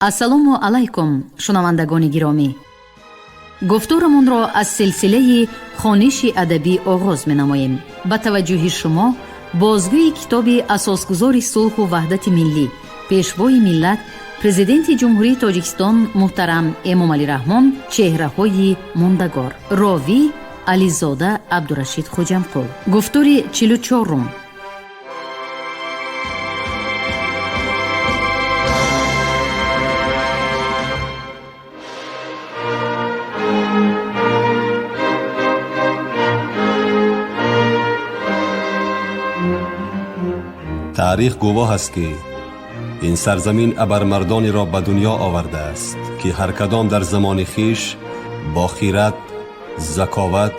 Ассалому алайкум, шунавандагони гиромӣ. Гуфторамонро аз силсилаи хониши адабӣ оғоз менамоем. Ба таваҷҷӯҳи шумо бозгӯи китоби асосгузори сулҳу ваҳдати миллӣ, пешвои миллат, Президенти Ҷумҳурии Тоҷикистон муҳтарам Эмомалӣ Раҳмон «Чеҳраҳои мондагор». Ровӣ Ализода Абдурашид Хоҷамқул. Гуфтори 44-ум. Таърих гувоҳ аст, ки ин сарзамин абармардонеро ба дунё овардааст, ки ҳар кадом дар замони хиш бо хират, заковат,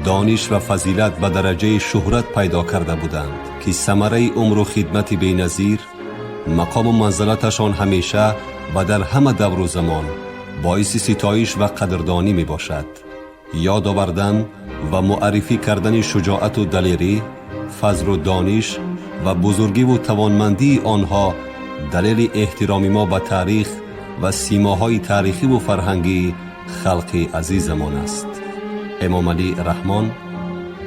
дониш ва фазилат ба дараҷаи шӯҳрат пайдо карда буданд, ки самараи умру хидмати беназир, мақому манзалаташон ҳамеша ва дар ҳама давру замон боиси ситоиш ва қадрдонӣ мебошад. Ёд овардан ва муаррифӣ кардани шуҷоату далерӣ, фазлу дониш ва бузургиву тавонмандии онҳо далели эҳтироми мо ба таърих ва симоҳои таърихиву фарҳангии халқи азизамон аст. Эмомалӣ Раҳмон,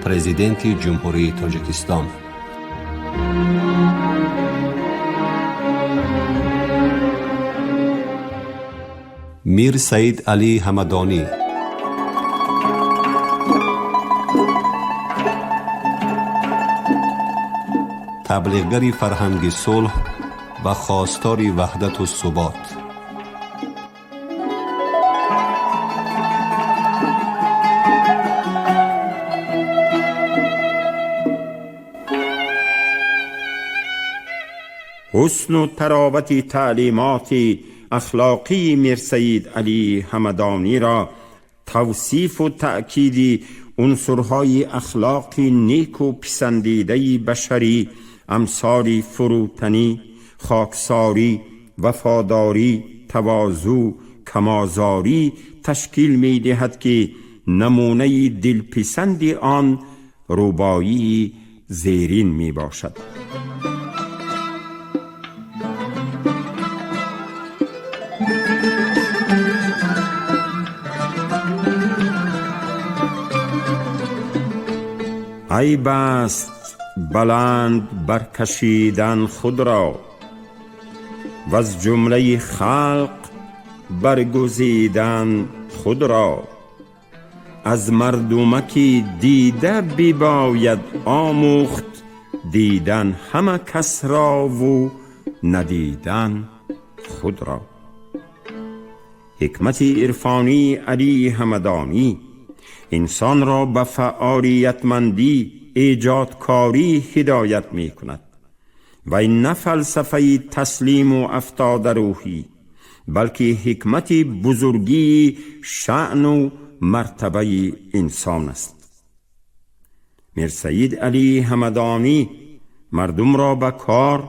Президенти Ҷумҳурии Тоҷикистон. Мир Саид Алӣ Ҳамадонӣ, таблиғгари фарҳанги сулҳ ва хостори ваҳдату субот. Ҳусну таровати таълимоти ахлоқии Мирсаид Алӣ Ҳамадониро тавсифу таъкиди унсурҳои ахлоқи неку писандидаи башарӣ, амсоли фурӯтанӣ, хоксорӣ, вафодорӣ, тавозӯ, камозорӣ ташкил медиҳад, ки намунаи дилписанди он рубоии зерин мебошад. Айб аст баланд баркашидан худро, ваз ҷумлаи халқ баргузидан худро. Аз мардумаки дида бибояд омӯхт дидан ҳама касрову надидан худро. Ҳикмати ирфонии Алии Ҳамадонӣ инсонро ба фаъолиятмандӣ, эҷодкорӣ ҳидоят мекунад. Вай на фалсафаи таслиму афтодарӯҳӣ, балки ҳикмати бузургии шаъну мартабаи инсон аст. Мирсаид Алии Ҳамадонӣ мардумро ба кор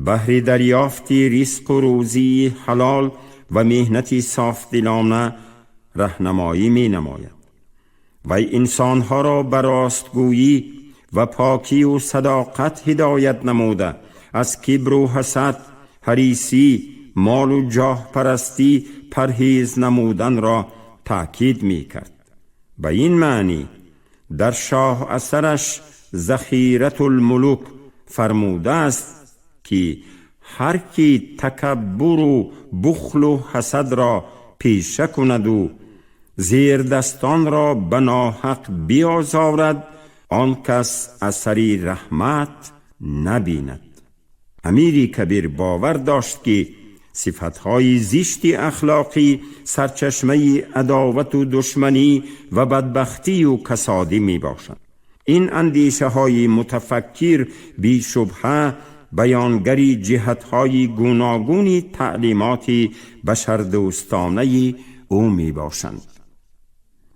баҳри дарёфти ризқу рӯзии ҳалол ва меҳнати софдилона раҳнамоӣ менамояд. Вай инсонҳоро ба ростгӯӣ ва покию садоқат ҳидоят намуда, аз кибру ҳасад, ҳарисӣ, молу ҷоҳпарастӣ парҳез намуданро таъкид мекард. Ба ин маънӣ дар шоҳ асараш Захиратулмулук фармудааст, ки ҳар ки такаббуру бухлу ҳасадро пеша кунаду зердастонро ба ноҳақ биозорад, он кас асари раҳмат набинад. Амири Кабир бовар дошт, ки сифатҳои зишти ахлоқӣ сарчашмаи адовату душманӣ ва бадбахтию касодӣ мебошанд. Ин андешаҳои мутафаккир бешубҳа баёнгари ҷиҳатҳои гуногуни таълимоти башардӯстонаи ӯ мебошанд.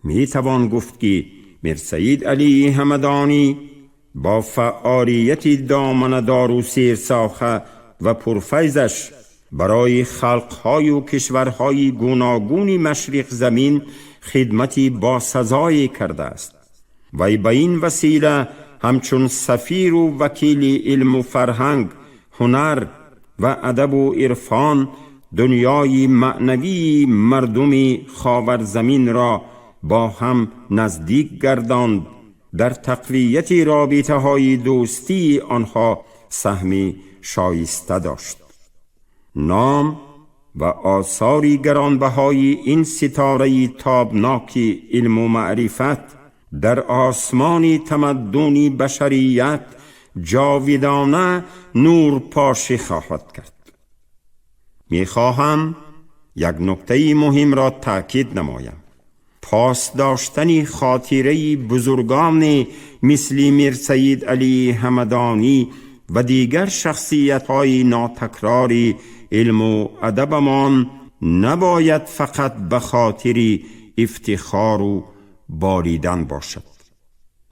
Метавон гуфт, ки Мирсаид Алии Ҳамадонӣ бо фаъолияти доманадору серсоха ва пурфайзаш барои халқҳою кишварҳои гуногуни машриқзамин хидмати босазое кардааст. Вай ба ин васила ҳамчун сафиру вакили илму фарҳанг, ҳунар ва адабу ирфон دنیای معنوی مردم خاورزمین را با هم نزدیک گرداند، در تقویت رابطه های دوستی آنها سهمی شایسته داشت. نام و آثار گرانبهای این ستاره تابناک علم و معرفت در آسمان تمدن بشریت جاودانه نور پاشی خواهد کرد. میخواهم یک نکته مهم را تأکید نمایم. پاس داشتن خاطره بزرگان مثل میر سید علی همدانی و دیگر شخصیت‌های ناتکراری علم و ادبمان نباید فقط به خاطر افتخار و باریدن باشد.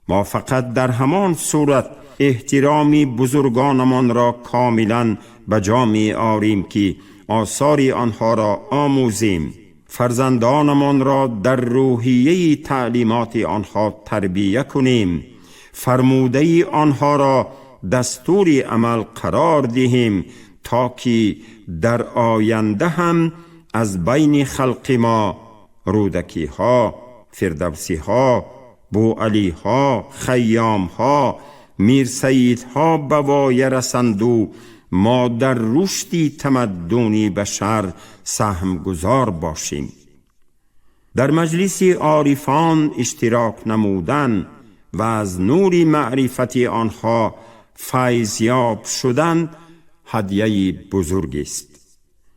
ما فقط در همان صورت احترام بزرگانمان را کاملا به جا می آریم که آثار آنها را آموزیم، فرزندانمان را در روحیه تعلیمات آنها تربیه کنیم، فرموده آنها را دستور عمل قرار دهیم تا که در آینده هم از بین خلق ما رودکی ها، فردوسی ها، بوعلی ها، خیام ها، میر سید ها به وایه رسند و ما در رشد تمدن بشر سهمگذار باشیم. در مجلس عارفان اشتراک نمودن و از نور معرفت آنها فیضیاب شدن هدیه بزرگ است.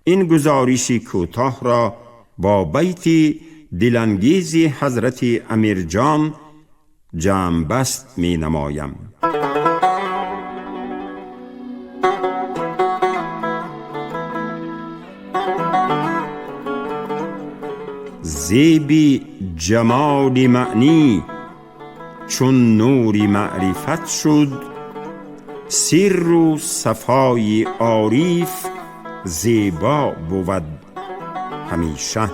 این گزارش کوتاه را با بیت دلانگیز حضرت امیرجان جمع‌بست می نمایم. زیب جمال معنی چون نور معرفت شد، سر و صفای عارف زیبا بود همیشه.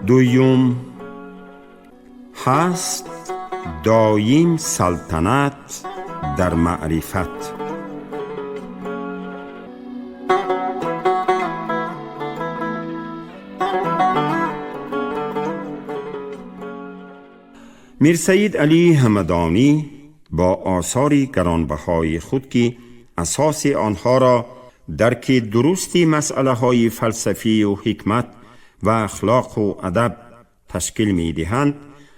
دویم، هست دایم سلطنت در معرفت. میر سید علی همدانی با آثار گرانبهای خود که اساس آنها را درک درستی مسئله های فلسفی و حکمت و اخلاق و ادب تشکیل می دهند،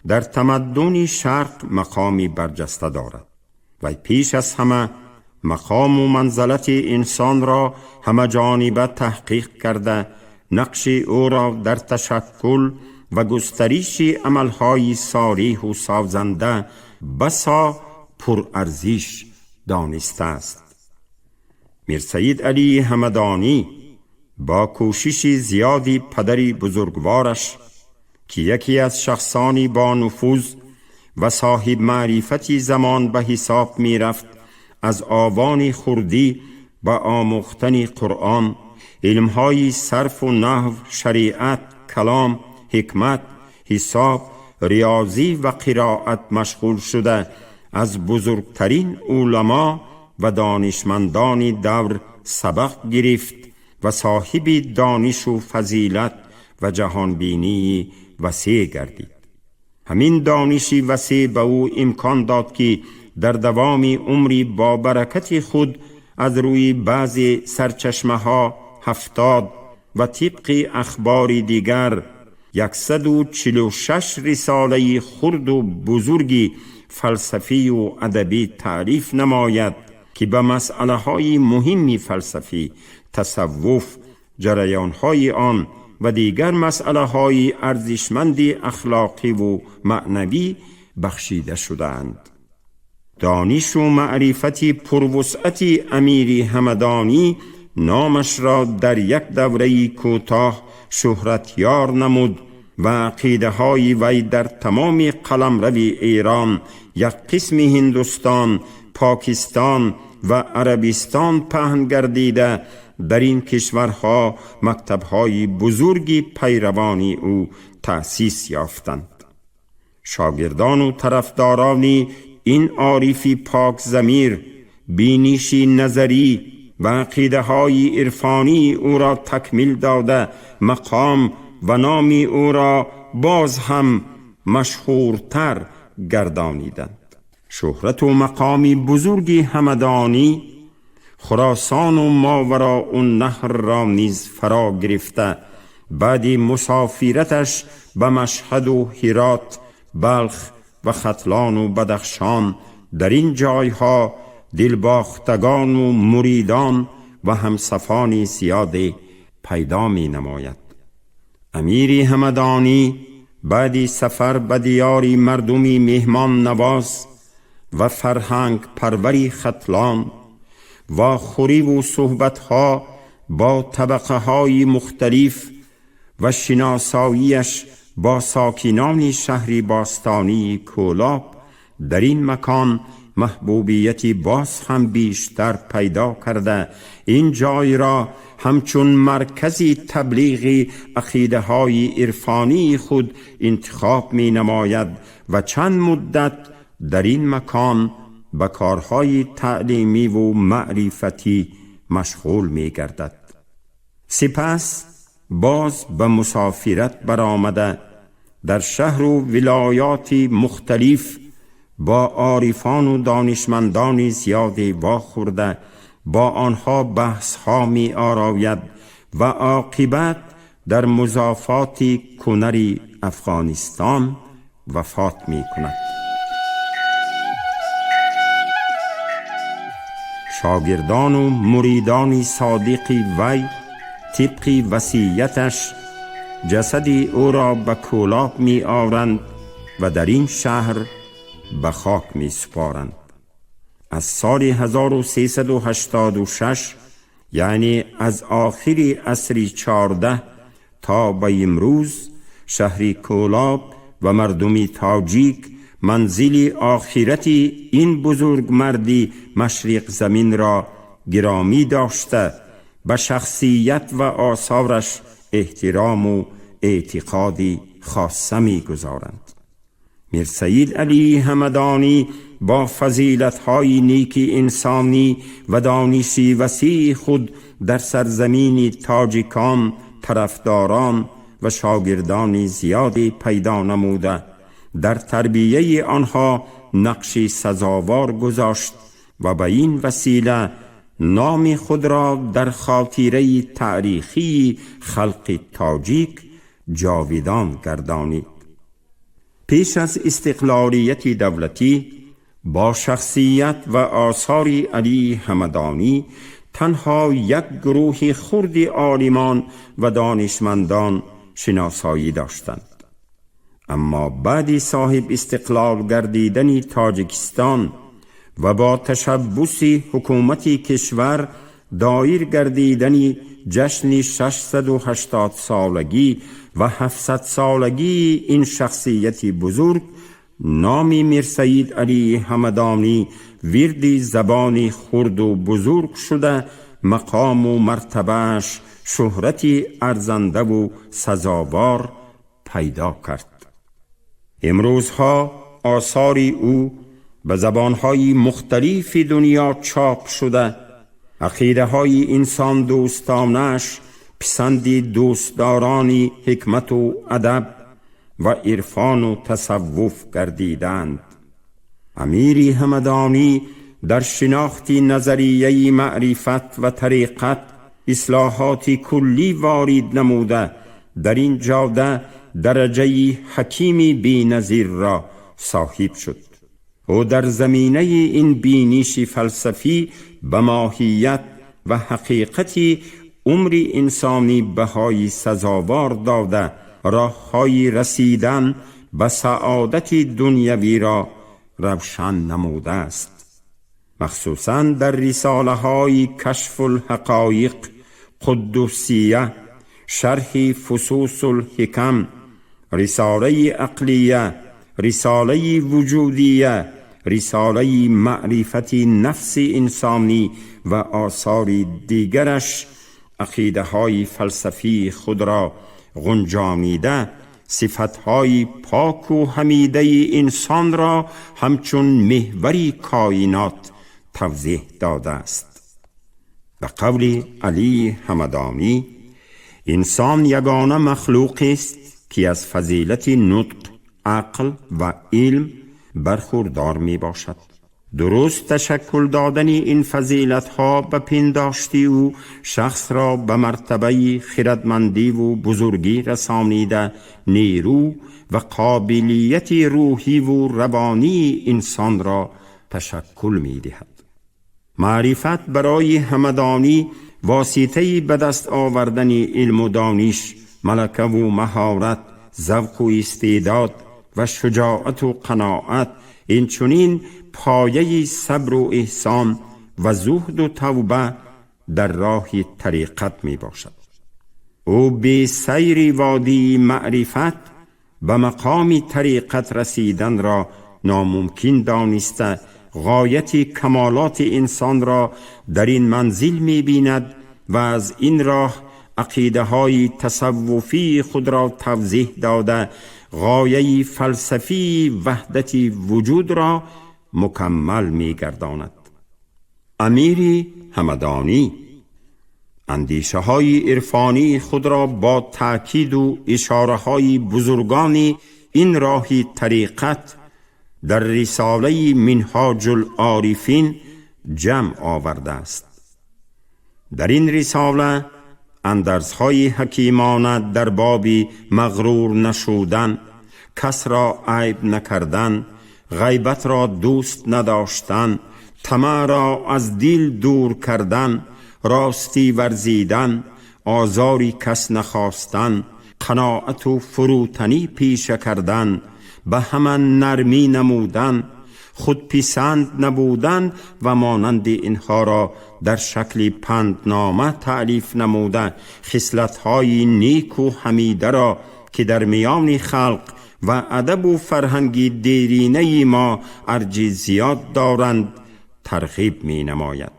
در تمدن شرق مقامی برجسته دارد و پیش از همه مقام و منزلت انسان را همه جانبه تحقیق کرده، نقش او را در تشکل و گسترش عملهای صالح و سازنده بسا پرارزش دانسته است. میر سید علی همدانی با کوشش زیادی پدر بزرگوارش که یکی از شخصانی با نفوذ و صاحب معرفتی زمان به حساب می رفت، از آوان خردی با آموختن قرآن، علمهای صرف و نحو، شریعت، کلام، حکمت، حساب، ریاضی و قرائت مشغول شده، از بزرگترین علما و دانشمندان دور سبق گرفت و صاحب دانش و فضیلت و جهانبینی وسیع گردید. همین دانشی وسیع به او امکان داد که در دوام عمری با برکت خود از روی بعضی سرچشمه ها 70 و طبق اخبار دیگر 146 رساله خرد و بزرگی فلسفی و ادبی تعریف نماید که به مسئله های مهم فلسفی، تصوف، جریان های آن و دیگر مسئله های ارزشمند اخلاقی و معنوی بخشیده شدند. دانش و معرفت پروسعت امیر همدانی نامش را در یک دوره کوتاه شهرتیار نمود و عقیده های وی در تمام قلمرو ایران، یک قسم هندوستان، پاکستان و عربستان پهن گردیده، در این کشورها مکتب‌های بزرگی پیروانی او تأسیس یافتند. Шогирдон ва тарафдорони ин орифи покзамир биниши назарӣ ва ақидаҳои ирфонии ӯро такмил дода, мақом ва номи ӯро боз ҳам машҳуртар гардониданд. Шӯҳрату мақоми бузурги Ҳамадонӣ Хуросону Мовароуннаҳрро низ фаро гирифта, баъди мусофираташ ба Машҳаду Ҳирот, Балх ва Хатлону Бадахшон, дар ин ҷойҳо дилбохтагону муридон ва ҳамсафони зиёде пайдо менамояд. Амири Ҳамадонӣ баъди сафар ба диёри мардуми меҳмоннавоз ва фарҳангпарвари Хатлон, вохӯриву суҳбатҳо бо табақаҳои мухталиф ва шиносоияш бо сокинони шаҳри бостонии Кӯлоб, дар ин макон маҳбубияти боз ҳам бештар пайдо карда, ин ҷойро ҳамчун маркази таблиғи ақидаҳои ирфонии худ интихоб менамояд ва чанд муддат дар ин макон ба корҳои таълимиву маърифатӣ машғул мегардад. Сипас боз ба мусофират баромада, дар шаҳру вилоёти мухталиф бо орифону донишмандони зиёде вохӯрда, бо онҳо баҳсҳо меорояд ва оқибат дар музофоти Кунари Афғонистон вафот мекунад. Шогирдону муридони содиқи вай тибқи васияташ ҷасади ӯро ба Кӯлоб меоранд ва дар ин шаҳр ба хок месупоранд. Аз соли 1386, яъне аз охири асри 14 то ба имрӯз, шаҳри Кӯлоб ва мардуми тоҷик манзили охирати ин бузургмарди машриқзаминро гиромӣ дошта, ба шахсият ва осораш эҳтирому эътиқоди хоса мегузоранд. Мирсаид Алии Ҳамадонӣ бо фазилатҳои неки инсонӣ ва дониши васеи худ дар сарзамини тоҷикон тарафдорон ва шогирдони зиёде пайдо намуда, дар тарбияи онҳо нақши сазовор гузошт ва ба ин васила номи худро дар хотираи таърихии халқи тоҷик ҷовидон гардонид. Пеш аз истиқлолияти давлатӣ бо шахсият ва осори Алии Ҳамадонӣ танҳо як гурӯҳи хурди олимон ва донишмандон шиносоӣ доштанд. Аммо баъди соҳиб истиқлол гардидани Тоҷикистон ва бо ташаббуси ҳукумати кишвар доир гардидани ҷашни 680 солагӣ ва 700 солагии ин шахсияти бузург, номи Мирсаид Алии Ҳамадонӣ вирди забони хурду бузург шуда, мақому мартабааш шӯҳрати арзандаву сазовор пайдо кард. Имрӯзҳо осори ӯ ба забонҳои мухталифи дунё чоп шуда, ақидаҳои инсондӯстонааш писанди дӯстдорони ҳикмату адаб ва ирфону тасаввуф гардиданд. Амири Ҳамадонӣ дар шинохти назарияи маърифат ва тариқат ислоҳоти куллӣ ворид намуда, дар ин ҷода дараҷаи ҳакими беназирро соҳиб шуд. Ӯ дар заминаи ин биниши фалсафӣ ба моҳият ва ҳақиқати умри инсонӣ баҳои сазовор дода, роҳҳои расидан ба саодати дунявиро равшан намудааст. Махсусан дар рисолаҳои Кашфулҳақоиқ, Қуддусия, Шарҳи Фусусулҳикам, Рисолаи Ақлия, Рисолаи Вуҷудия, Рисолаи Маърифати нафси инсонӣ ва осори дигараш ақидаҳои фалсафии худро ғунҷонида, صفتهای پاک و حمیده انسان را همچون محوری کائنات توضیح داده است. به قول علی همدانی، انسان یگانه مخلوق است که از فضیلت نطق، عقل و علم برخوردار می باشد. درست تشکل دادن این فضیلت ها به پنداشتی او شخص را به مرتبه خردمندی و بزرگی رسانیده، نیرو و قابلیت روحی و روانی انسان را تشکل می دهد. معرفت برای همدانی واسطه به دست آوردن علم و دانش، ملکه و مهارت، ذوق و استعداد و شجاعت و قناعت، اینچنین پایه صبر و احسان و زهد و توبه در راه طریقت می باشد. او به سیر وادی معرفت به مقام طریقت رسیدن را ناممکن دانسته، غایت کمالات انسان را در این منزل می بیند و از این راه عقیده های تصوفی خود را توضیح داده، غایه فلسفی وحدت وجود را مکمل می گرداند. امیر همدانی اندیشه های عرفانی خود را با تأکید و اشاره های بزرگان این راه طریقت در رساله منهاج العارفین جمع آورده است. در این رساله اندرزهای حکیمانه در باب مغرور نشودن، کس را عیب نکردن، غیبت را دوست نداشتن، طمع را از دل دور کردن، راستی ورزیدن، آزاری کس نخواستن، قناعت و فروتنی پیشه کردن، به همه نرمی نمودن، خودپسند نبودن و مانند اینها را در شکل پندنامه تألیف نموده، خصلت‌های نیک و حمیده را که در میان خلق و ادب و فرهنگ دیرینه ما ارج زیاد دارند ترغیب می نماید.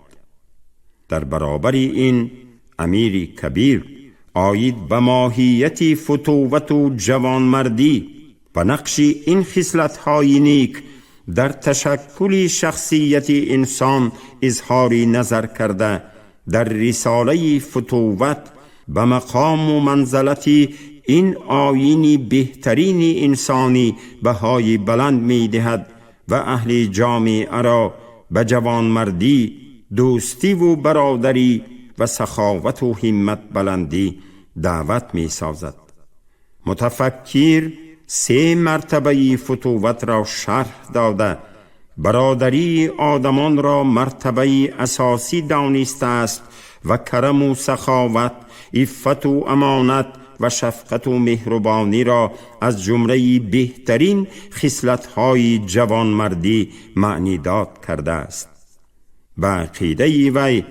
در برابر این امیر کبیر آید به ماهیت فتوت و جوانمردی و نقش این خصلت‌های نیک در تشکل شخصیت انسان اظهار نظر کرده، در رساله فتوت به مقام و منزلت این آیین بهترین انسانی بهای بلند می دهد و اهل جامعه را به جوانمردی، دوستی و برادری و سخاوت و همت بلندی دعوت می سازد. متفکر سه مرتبه فتوت را شرح داده، برادری آدمان را مرتبه اساسی دانسته است و کرم و سخاوت، عفت و امانت و شفقت و مهربانی را از جمله بهترین خصلت‌های جوانمردی معنی داد کرده است. به عقیده وی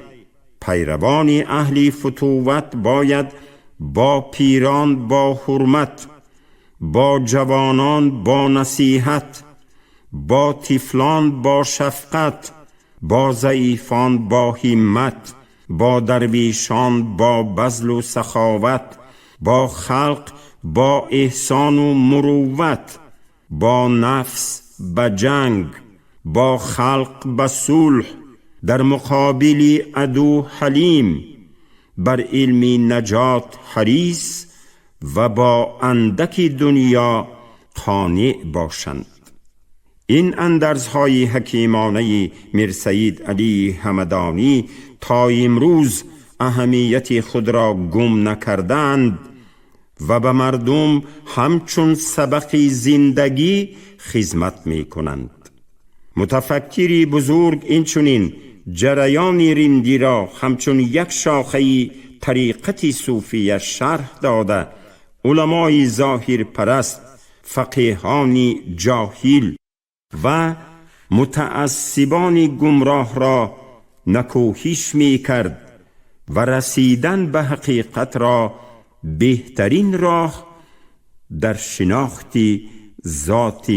پیروان اهل فتوت باید با پیران با حرمت، با جوانان با نصیحت، با طفلان با شفقت، با ضعیفان با همت، با درویشان با بذل و سخاوت، با خلق با احسان و مروت، با نفس به جنگ، با خلق به صلح، در مقابل عدو حلیم، بر علم نجات حریص و با اندک دنیا قانع باشند. این اندرزهای حکیمانه میرسید علی همدانی تا امروز اهمیت خود را گم نکردند و به مردم همچون سبق زندگی خدمت می کنند. متفکری بزرگ اینچنین جریان رندی را همچون یک شاخه طریقت صوفیه شرح داده، علمای ظاهر پرست، فقیهان جاهل و متعصبان گمراه را نکوهش می کرد و رسیدن به حقیقت را بهترین راه در شناخت ذات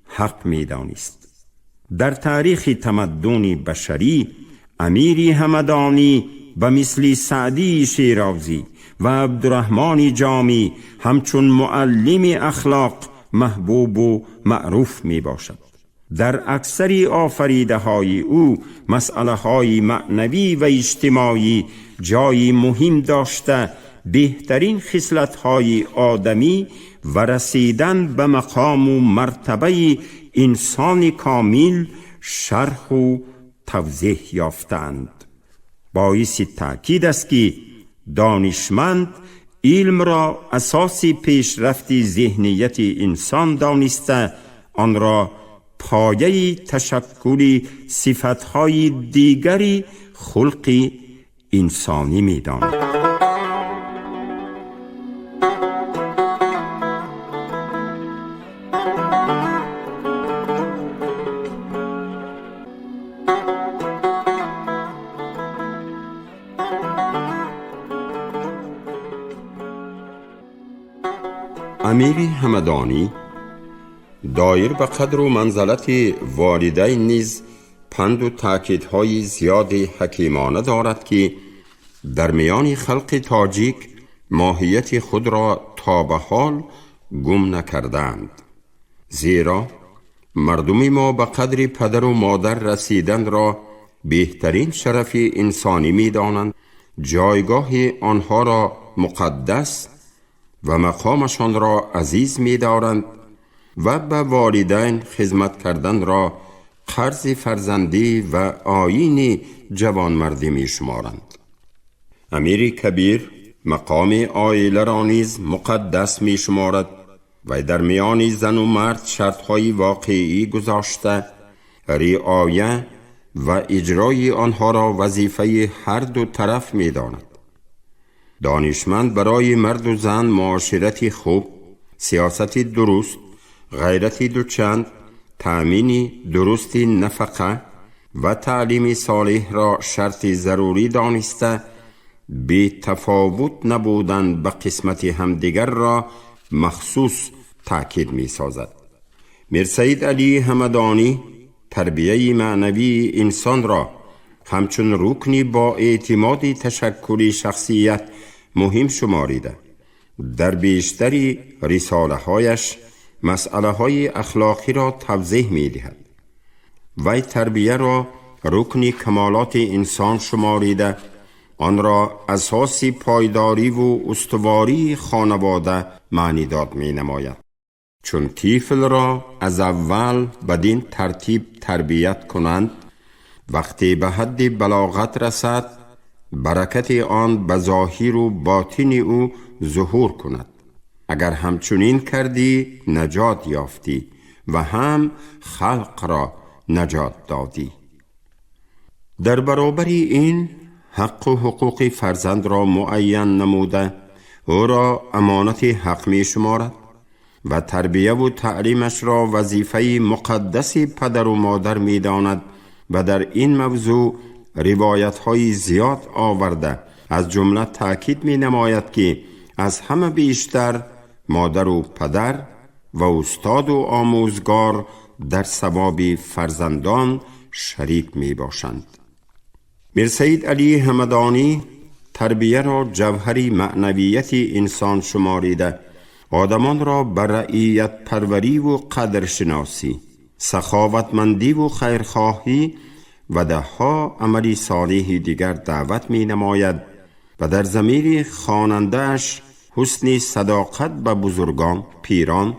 حق می دانست. در تاریخ تمدن بشری امیر همدانی به مثل سعدی شیرازی و عبدالرحمن جامی همچون معلم اخلاق محبوب و معروف می باشد. در اکثر آفریده های او مسئله های معنوی و اجتماعی جای مهم داشته، بهترین خصلت های آدمی و رسیدن به مقام و مرتبه انسان کامل شرح و توضیح یافتند. باعث تأکید است که دانشمند علم را اساس پیشرفت ذهنیت انسان دانسته، آن را پایه تشکل صفتهای دیگری خلق انسانی می داند. امیر همدانی دایر به قدر و منزلت والدین نیز پند و تأکیدهای زیاد حکیمانه دارد که در میان خلق تاجیک ماهیت خود را تا به حال گم نکردند، زیرا مردم ما به قدر پدر و مادر رسیدن را بهترین شرف انسانی می دانند، جایگاه آنها را مقدس و مقامشان را عزیز می دارند و به والدین خدمت کردن را قرض فرزندی و آیین جوانمردی می شمارند. امیر کبیر مقام عائله را نیز مقدس می شمارد و در میان زن و مرد شرطهای واقعی گذاشته، رعایت و اجرای آنها را وظیفه هر دو طرف می داند. دانشمند برای مرد و زن معاشرت خوب، سیاست درست، غیرت دوچند، تأمین درست نفقه و تعلیم صالح را شرط ضروری دانسته، بی تفاوت نبودن به قسمت همدیگر را مخصوص تأکید می سازد. میرسید علی همدانی تربیه معنوی انسان را همچون رکنی با اعتماد تشکل شخصیت مهم شماریده، در بیشتری رساله هایش مسئله های اخلاقی را توضیح می دهد. وی تربیه را رکن کمالات انسان شماریده، آن را اساس پایداری و استواری خانواده معنی داد می نماید. چون طفل را از اول بدین ترتیب تربیت کنند، وقتی به حد بلاغت رسد، برکت آن به ظاهر و باطن او ظهور کند. اگر همچنین کردی نجات یافتی و هم خلق را نجات دادی. در برابر این حق و حقوق فرزند را معین نموده، او را امانت حق می شمارد و تربیه و تعلیمش را وظیفه مقدس پدر و مادر می داند و در این موضوع روایت های زیاد آورده، از جمله تأکید می نماید که از همه بیشتر مادر و پدر و استاد و آموزگار در ثواب فرزندان شریک می باشند. میرسید علی همدانی تربیه را جوهر معنویت انسان شماریده، آدمان را به رعیت پروری و قدرشناسی، سخاوتمندی و خیرخواهی و دهها عمل صالح دیگر دعوت می نماید و در ضمیر خواننده‌اش حسن صداقت به بزرگان، پیران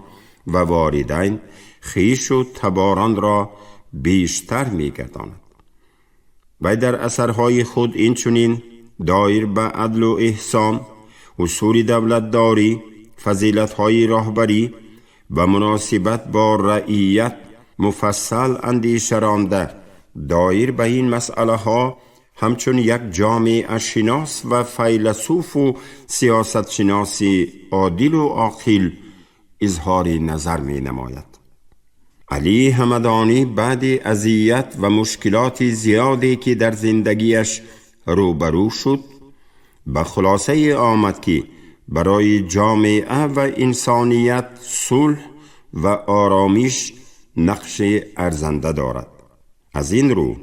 و والدین، خویش و تباران را بیشتر می گرداند. و در اثرهای خود اینچنین دایر به عدل و احسان، اصول دولتداری، فضیلت‌های راهبری و مناسبت با رعیت مفصل اندیشه رانده، دایر به این مسئله ها همچون یک جامعه شناس و فیلسوف و سیاست شناس عادل و عاقل اظهار نظر می نماید. علی همدانی بعد اذیت و مشکلات زیادی که در زندگیش روبرو شد، به خلاصه آمد که برای جامعه و انسانیت صلح و آرامش نقش ارزنده دارد. از این رو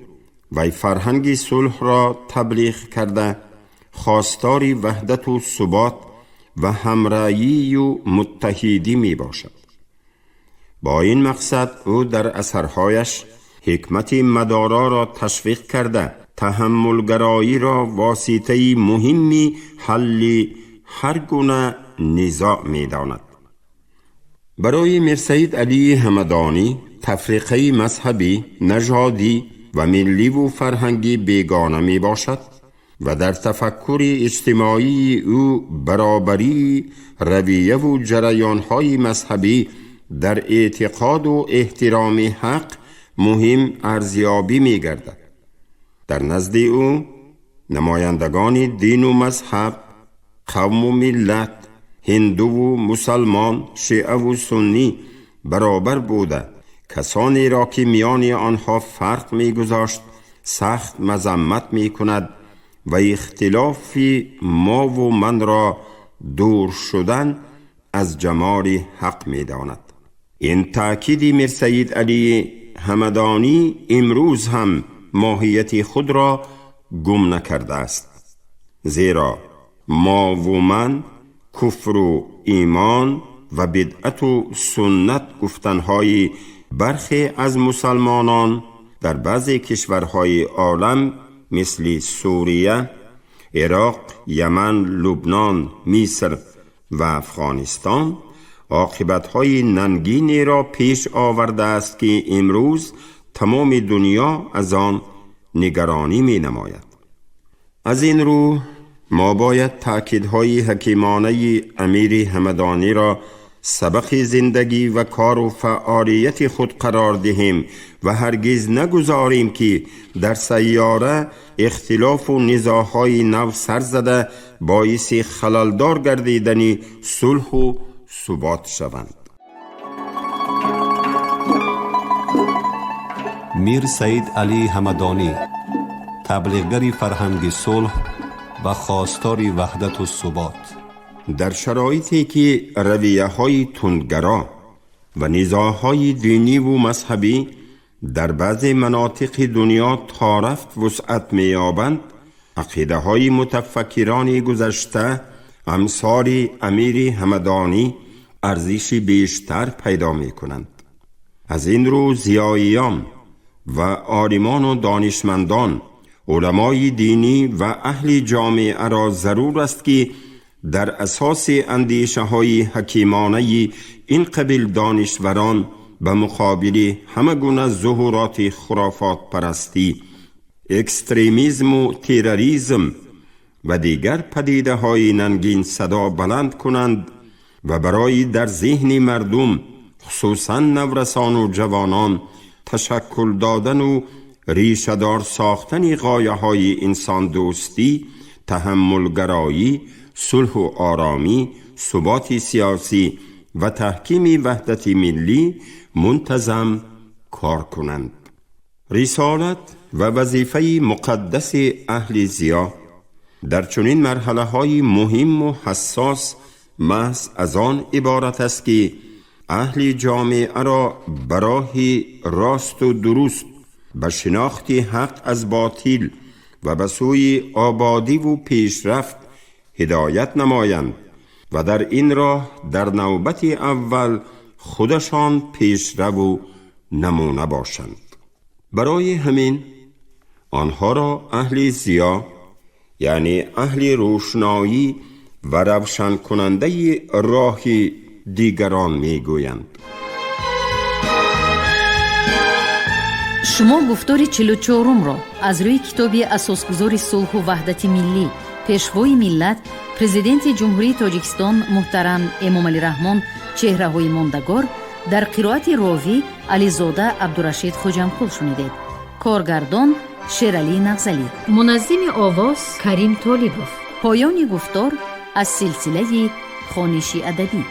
وی فرهنگ صلح را تبلیغ کرده، خواستار وحدت و ثبات و همراهی و متحدی می باشد. با این مقصد او در اثرهایش حکمت مدارا را تشویق کرده، تحملگرایی را واسطه مهمی حل هر گونه نزاع می داند. برای میرسید علی همدانی تفریقه مذهبی، نژادی و ملی و فرهنگی بیگانه می باشد و در تفکر اجتماعی او برابری رویه و جریانهای مذهبی در اعتقاد و احترام حق مهم ارزیابی می گردد. در نزد او نمایندگان دین و مذهب، قوم و ملت، هندو و مسلمان، شیعه و سنی برابر بوده، کسانی را که میان آنها فرق می گذاشت سخت مذمت می کند و اختلاف ما و من را دور شدن از جمال حق می داند. این تأکید میرسید علی همدانی امروز هم ماهیت خود را گم نکرده است، زیرا ما و من، کفر و ایمان و بدعت و سنت گفتنهای برخی از مسلمانان در بعضی کشورهای عالم مثل سوریه، عراق، یمن، لبنان، مصر و افغانستان عاقبت‌های ننگینی را پیش آورده است که امروز تمام دنیا از آن نگرانی می نماید. از این رو ما باید تأکیدهای حکیمانه امیر همدانی را سبق زندگی و کار و فعالیت خود قرار دهیم و هرگز نگذاریم که در سیاره اختلاف و نزاع‌های نو سر زده باعث خللدار گردیدن صلح و ثبات شوند. میر سید علی همدانی، تبلیغگر فرهنگ صلح و خواستار وحدت و ثبات. در شرایطی که رویه های تندگرا و نزاع‌های دینی و مذهبی در بعض مناطق دنیا تا رفت وسعت می‌یابند، عقیده های متفکران گذشته امثال امیر همدانی ارزش بیشتر پیدا می کنند. از این رو ضیائیان و عالمان و دانشمندان، علمای دینی و اهل جامعه را ضرور است که در اساس اندیشه های حکیمانه این قبیل دانشوران به مقابل همه گونه ظهورات خرافات پرستی، اکستریمیزم و تروریسم و دیگر پدیده های ننگین صدا بلند کنند و برای در ذهن مردم، خصوصا نورسان و جوانان، تشکل دادن و ریشه‌دار ساختن غایه های انسان دوستی، تحملگرایی، صلح و آرامی، ثبات سیاسی و تحکیم وحدت ملی منتظم کار کنند. رسالت و وظیفه مقدس اهل ضیا در چنین مرحله های مهم و حساس محض از آن عبارت است که اهل جامعه را براه راست و درست به شناخت حق از باطل و به سوی آبادی و پیشرفت هدایت نمایند و در این راه در نوبت اول خودشان پیشرو و نمونه باشند. برای همین آنها را اهل ضیا، یعنی اهل روشنایی و روشن کننده راه دیگران میگویند. شما گفتار 44 را از روی کتاب اساسگذار صلح و وحدت ملی، پیشوای ملت، президенти Ҷумҳурии Тоҷикистон муҳтарам Эмомалӣ Раҳмон чеҳраҳои мондагор дар қироати ровӣ Ализода Абдурашид Хоҷамқул шунидед. Коргардон Шералӣ Нағзалӣ, муназзими овоз Карим Толибов. Поёни гуфтор аз силсилаи хониши адабӣ.